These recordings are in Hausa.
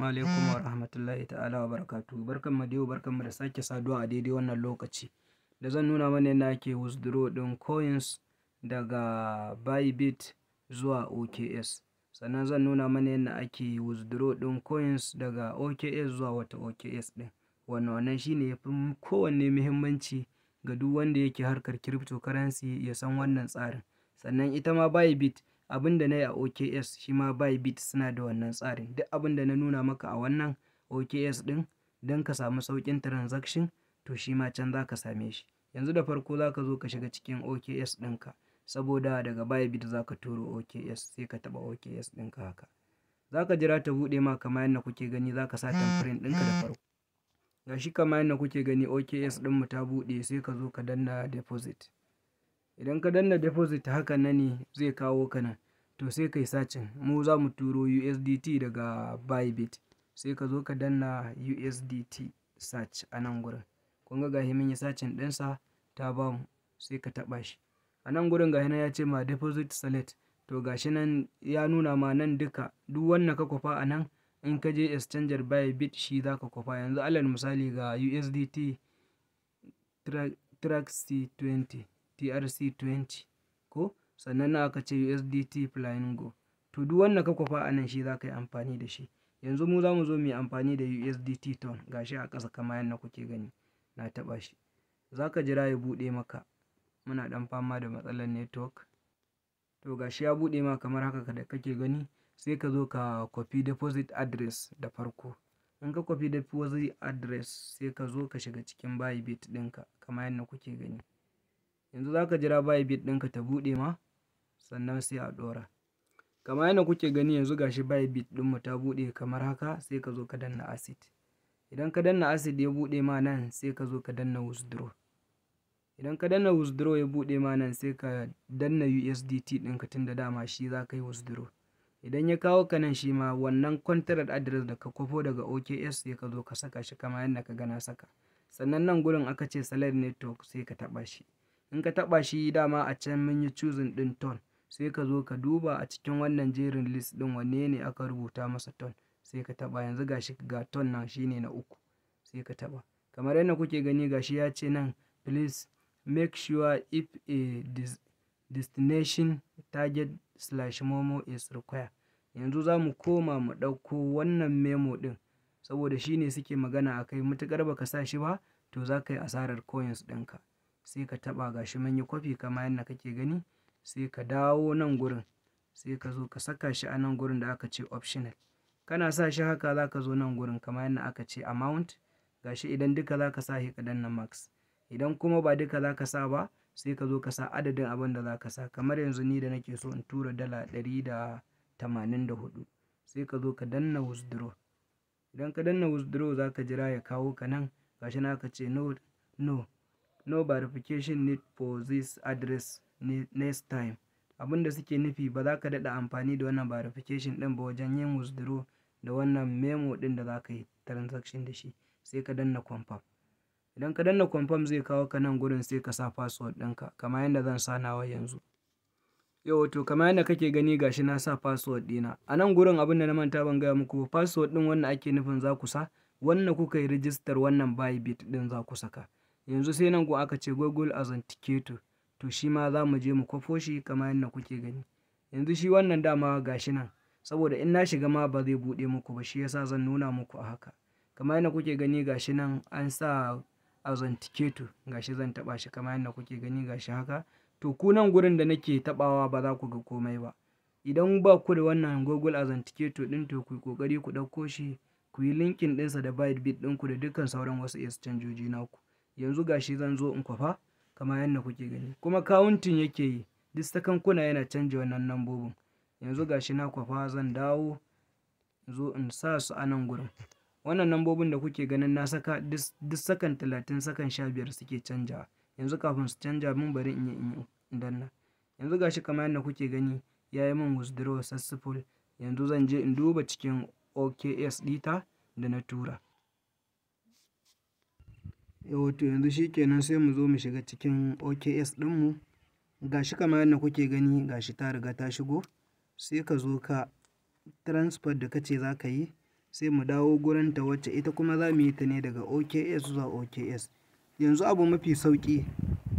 Assalamu alaikum wa rahmatullahi ta'ala wa barakatuhu. Barkanmu da yau, barkanmu da sake saduwa a daidai wannan lokaci da zan nuna mana yadda ake withdraw ɗin coins daga Bybit zuwa OKX. Sannan zan nuna mana yadda ake withdraw ɗin coins daga OKX zuwa wata OKX ɗin. Wannan shine yafi kowanne muhimmanci ga duk wanda yake harkar cryptocurrency ya san wannan tsarin. Sannan ita ma Bybit, abin da na yi a OKX, shi ma Bybit suna da wannan tsarin. Duk abin da na nuna maka a wannan OKX ɗin don ka samu sauƙin transaction, to shi ma can za ka same shi. Yanzu da farko za ka zo ka shiga cikin OKX ɗinka, saboda daga Bybit za ka turo OKX, sai ka taɓa OKX ɗinka haka. Za ka jira ta buɗe ma kamar yadda kuke gani, za ka sa thumbprint ɗinka da farko. Ga shi kamar yadda kuke gani, OKX ɗinmu ta buɗe, sai ka zo ka danna deposit. Idan ka danna deposit haka nan ne zai kawo ka nan. To, sai kai searching. Mu za mu turo USDT daga Bybit. Sai ka zo ka danna USDT search a nan gurin. Kun ga gashi mun yi searching ɗinsa, ta bamu, sai ka taɓa shi. A nan gurin gashi nan ya ce ma deposit select. To, gashi nan ya nuna ma nan duka, duk wannan ka kwafa a nan, in ka je exchanger Bybit shi za ka kwafa. Yanzu alal misali ga USDT TRC20, TRC20 ko, sannan nan aka ce USDT Flamingo. To, duk wannan ka kwafa a nan shi za ka yi amfani da shi. Yanzu mu za mu zo mu yi amfani da USDT TON, gashi a ƙasa kamar yadda kuke gani, na taɓa shi. Za ka jira ya buɗe maka. Muna ɗan fama da matsalar network. To, gashi ya buɗe ma kamar haka da kake gani, sai ka zo ka copy deposit address da farko. In ka copy deposit address, sai ka zo ka shiga cikin Bybit ɗinka kamar yadda kuke gani. Yanzu za ka jira Bybit ɗinka ta buɗe ma, sannan sai a ɗora. Kamar yadda kuke gani, yanzu gashi Bybit ɗinmu ta buɗe kamar haka, sai ka zo ka danna asset. Idan ka danna asset ya buɗe ma nan, sai ka zo ka danna withdraw. Idan ka danna withdraw ya buɗe ma nan, sai ka danna USDT ɗinka, tun da dama shi za ka yi withdraw. Idan ya kawo ka nan, shi ma wannan contract address da ka kwafo daga OKX, sai ka zo ka saka shi kamar yadda ka ga na saka. Sannan nan gurin aka ce select network, sai ka taɓa shi. In ka taɓa shi, dama a can mun yi choosing ɗin TON, sai ka zo ka duba a cikin wannan jerin list ɗin wanne ne aka rubuta masa TON, sai ka taɓa. Yanzu gashi ga TON nan, shine na uku, sai ka taɓa. Kamar yadda kuke gani, gashi ya ce nan, "Please make sure if a destination target/memo is required." Yanzu za mu koma mu ɗauko wannan memo ɗin, saboda shi ne suke magana a kai. Matuƙar baka sa shi ba, to za ka yi asarar coins ɗinka. Sai ka taɓa, gashi mun yi kwafi kamar yadda kake gani, sai ka dawo nan gurin, sai ka zo ka saka shi a nan gurin da aka ce optional. Kana sa shi haka, za ka zo nan gurin kamar yadda aka ce amount, gashi idan duka za ka sa shi, ka danna max. Idan kuma ba duka za ka sa ba, sai ka zo ka sa adadin abin da za ka sa. Kamar yanzu ni da nake so in tura $184, sai ka zo ka danna withdraw. Idan ka danna withdraw, za ka jira ya kawo ka nan, gashi nan aka ce No verification need for this address next time." Abin da suke nufi, ba za ka daɗa amfani da wannan verification ɗin ba wajen yin withdraw da wannan memo ɗin da za ka yi transaction da shi. Sai ka danna confirm. Idan ka danna confirm, zai kawo ka nan gurin, sai ka sa password ɗinka kamar yadda zan sa nawa yanzu. Yau to, kamar yadda kake gani, gashi na sa password ɗina. A nan gurin abin da na manta ban gaya muku, password ɗin wannan ake nufin za ku sa, wannan kuka yi rijistar wannan Bybit ɗin za ku saka. Yanzu sai nan gun aka ce Google Authenticator, to shi ma za mu je mu kwafo shi kamar yadda kuke gani. Yanzu shi wannan dama gashi nan, saboda in na shiga ma ba zai buɗe muku ba, shi yasa zan nuna muku a haka. Kamar yadda kuke gani, gashi nan an sa authenticator, gashi zan taɓa shi kamar yadda kuke gani, gashi haka. To, ku nan gurin da nake taɓawa ba za ku ga komai ba. Idan ba ku da wannan Google Authenticator ɗin, to ku yi ƙoƙari ku ɗauko shi, ku yi linking ɗinsa da Bybit ɗinku da dukkan sauran wasu exchangeoji naku. Yanzu gashi zan zo in kwafa kamar yadda kuke gani. Kuma counting yake yi, duk sakankuna yana canja wannan lambobin. Yanzu gashi na kwafa, zan dawo zo in sa su a nan gurin. Wannan lambobin da kuke ganin na saka, duk sakan 30, sakan 15 suke canjawa. Yanzu kafin su canja mun, bari in yi in danna. Yanzu gashi kamar yadda kuke gani, ya yi min withdraw successful. Yanzu zan je in duba cikin OKX ɗita da na tura. Yauwa, to yanzu shi kenan, sai mu zo mu shiga cikin OKX ɗinmu. Gashi kamar yadda kuke gani, gashi ta riga ta shigo. Sai ka zo ka transfer da kace za ka yi, Sai mu dawo gurin ta wacce ita kuma za mu yi ta ne daga OKX zuwa OKX. Yanzu abu mafi sauƙi,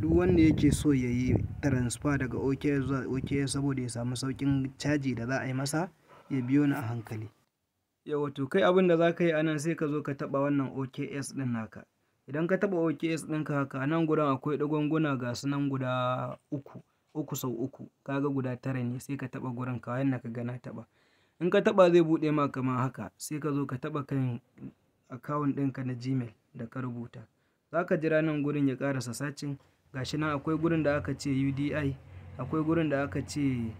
duk wanda yake so ya yi transfer daga OKX zuwa OKX saboda ya samu sauƙin caji da za a yi masa, ya biyo ni a hankali. Yauwa, to kai abin da za ka yi a nan, sai ka zo ka taɓa wannan OKX ɗin naka. Idan ka taɓa OKX ɗinka haka, a nan gurin akwai ɗigonguna, ga su nan guda uku, uku sau uku, kaga guda tara ne. Sai ka taɓa gurin kawai yanda ka ga na taɓa. In ka taɓa, zai buɗe ma kamar haka. Sai ka zo ka taɓa kan account ɗinka na Gmail da ka rubuta. Za ka jira nan gurin ya ƙarasa searching. Ga shi nan akwai gurin da aka ce UDI, akwai gurin da aka ce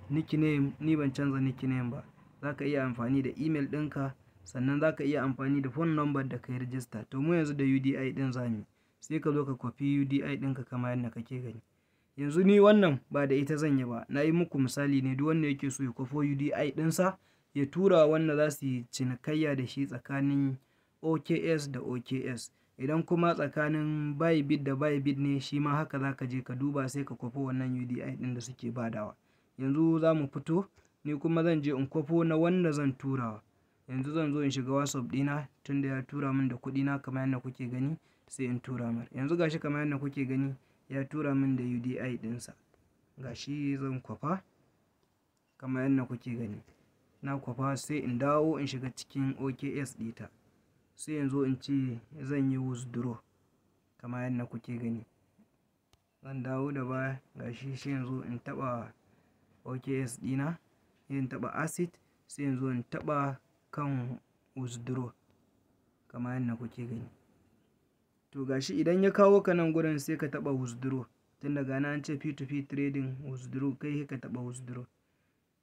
nickname. Ni ban canza nickname ba. Za ka iya amfani da email ɗinka, sannan za ka iya amfani da phone number da ka yi register. To mu yanzu da UDI ɗin za mu yi. Sai ka zo ka kwafi UDI ɗinka kamar yadda kake gani. Yanzu ni wannan ba da ita zan yi ba, na yi muku misali ne. Duk wanda yake so ya kwafo UDI ɗinsa ya tura wanda za su yi cinikayya da shi tsakanin OKX da OKX. Idan kuma tsakanin Bybit da Bybit ne, shi ma haka za ka je ka duba, sai ka kwafo wannan UDI ɗin da suke badawa. Yanzu za mu fito, ni kuma zan je in kwafo na wanda zan turawa. Yanzu zan zo in shiga WhatsApp ɗina, tunda ya tura min da kuɗina kamar yadda kuke gani, sai in tura mar. Yanzu gashi kamar yadda kuke gani, ya tura min da UDI ɗinsa. Gashi zan kwafa kamar yadda kuke gani. Na kwafa, sai in dawo in shiga cikin OKX ɗita. Sai in zo in ce zan yi withdraw kamar yadda kuke gani. Zan dawo da baya, gashi, sai in zo in taɓa OKX ɗina, sai in taɓa asset, sai in zo in taɓa kan withdraw kamar yadda kuke gani. To gashi, idan ya kawo ka nan gurin, sai ka taɓa withdraw. Tun daga nan an ce P2P trading withdraw, kai sai ka taɓa withdraw.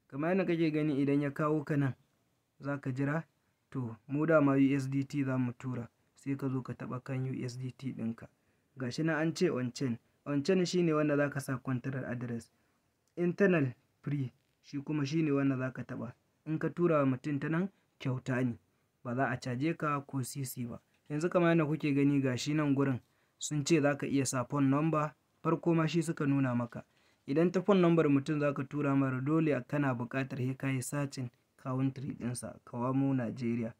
Kamar yadda kake gani, idan ya kawo ka nan, za ka jira. To mu dama USDT za mu tura, sai ka zo ka taɓa kan USDT ɗinka. Gashi nan an ce on chain. On chain shine wanda za ka sa contract address. Internal free shi kuma shine wanda za ka taɓa. In ka tura wa mutum ta nan, kyauta ne, ba za a caje ka ko sisi ba. Yanzu kamar yadda kuke gani, gashi nan gurin sun ce za ka iya sa phone number. Farko ma shi suka nuna maka. Idan ta phone number mutum za ka tura mara, dole kana buƙatar sai ka yi searching country ɗinsa, ka wamo Najeriya.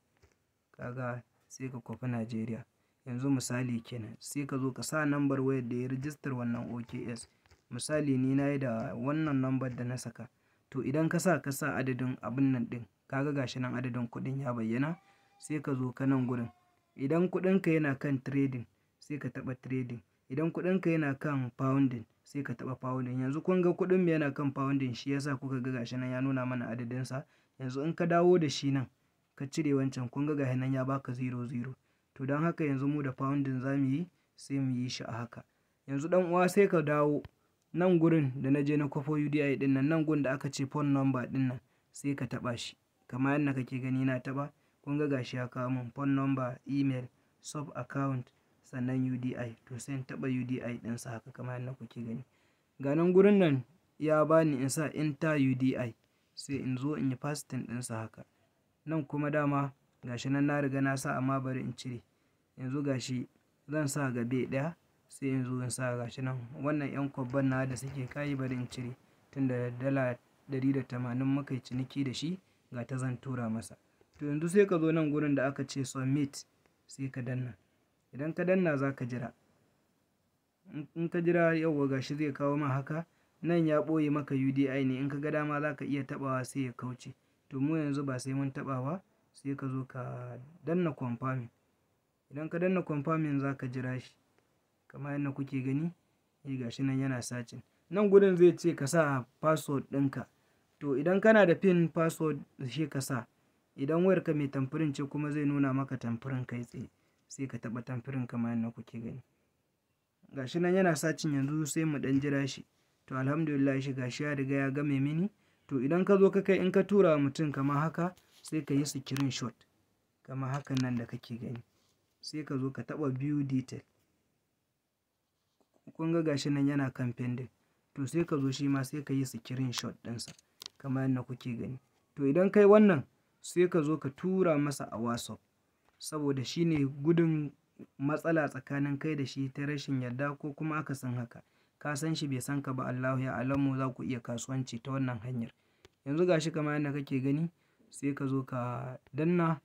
Kaga sai ka kwafi Najeriya. Yanzu misali kenan, sai ka zo ka sa number wayar da ya rijistar wannan OKX. Misali ni na yi da wannan number da na saka. To idan ka sa adadin abun nan ɗin, kaga gashi nan adadin kuɗin ya bayyana, sai ka zo ka nan gurin. Idan kuɗinka yana kan trading, sai ka taɓa trading. Idan kuɗinka yana kan funding, sai ka taɓa funding. Yanzu kun ga kuɗin mu yana kan funding, shi yasa kuka ga gashi nan ya nuna mana adadinsa. Yanzu in ka dawo da shi nan, ka cire wancan, kun ga gashi nan ya baka zero zero. To don haka yanzu mu da funding za mu yi, sai mu yi shi a haka. Yanzu ɗan uwa, sai ka dawo nan gurin da na je na kwafo UDI ɗin nan, nan gun da aka ce phone number ɗin nan, sai ka taɓa shi. Kamar yadda kake gani na taɓa, kun ga gashi ya kawo mun phone number, email, sub account, sannan UDI. To sai in taɓa UDI ɗinsa haka kamar yadda kuke gani. Ga nan gurin nan ya bani in sa enter UDI, sai in zo in yi pasting ɗinsa haka. Nan kuma dama gashi nan na riga na sa, amma bari in cire. Yanzu gashi zan sa gabe ɗaya, sai in zo in sa gashi nan wannan 'yan kwabban nawa da suke kayi, bari in cire. Tunda $180 muka yi ciniki da shi, ga ta zan tura masa. To yanzu sai ka zo nan gurin da aka ce submit, sai ka danna. Idan ka danna, za ka jira. In ka jira, yauwa, gashi zai kawo ma haka. Nan ya ɓoye maka UDI ne, in ka ga dama za ka iya taɓawa sai ya kauce. To mu yanzu ba sai mun taɓa ba, sai ka zo ka danna confirming. Idan ka danna confirming, za ka jira shi. Kamar yadda kuke gani, eh, gashi nan yana searching. Nan gurin zai ce ka sa password ɗinka. To idan kana da pin password, sai ka sa. Idan wayarka mai thumbprint ce kuma, zai nuna maka thumbprint kai tsaye. Sai ka taɓa thumbprint kamar yadda kuke gani. Gashi nan yana searching yanzu, sai mu ɗan jira shi. To alhamdulillah, shi gashi ya riga ya game mini. To idan ka zo ka kai, in ka tura wa mutum kamar haka, sai ka yi screenshot kamar hakan nan da kake gani. Sai ka zo ka taɓa view detail. Kun ga gashi nan yana kan pending. To sai ka zo shi ma sai ka yi screenshot ɗinsa kamar yadda kuke gani. To idan kai wannan, sai ka zo ka tura masa a WhatsApp, saboda shi ne gudun matsala tsakanin kai da shi ta rashin yarda ko kuma akasin haka. Ka san shi, bai san ka ba, Allahu ya alamu, za ku iya kasuwanci ta wannan hanyar. Yanzu gashi kamar yadda kake gani, sai ka zo ka danna.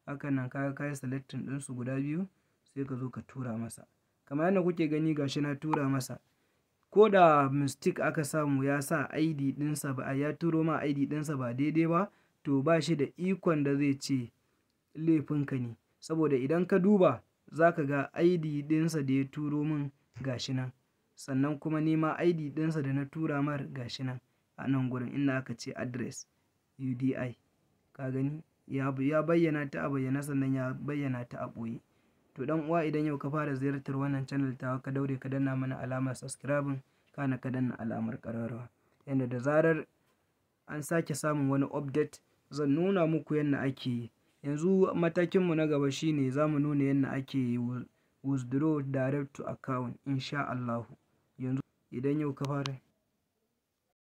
Hakan nan kaga ka yi selecting ɗinsu guda biyu, sai ka zo ka tura masa. Kamar yadda kuke gani, gashi na tura masa. Ko da mistake aka samu, ya sa ID ɗinsa ba, ya turo ma ID ɗinsa ba daidai ba, to ba shi da ikon da zai ce laifinka ne. Saboda idan ka duba za ka ga ID ɗinsa da ya turo min gashi nan. Sannan kuma ni ma ID ɗinsa da na tura mar gashi nan a nan gurin inda aka ce address UDI. Ka gani? Ya bayyana ta a bayyane, sannan ya bayyana ta a ɓoye. To ɗan uwa, idan yau ka fara ziyartar wannan channel tawa, ka daure ka danna mana alamar subscribing, kana ka danna alamar ƙararrawa. Yanda da zarar an sake samun wani update, zan nuna muku yadda ake yi. Yanzu matakinmu na gaba shine za mu nuna yadda ake withdraw direct to account, insha Allahu. Yanzu idan yau ka fara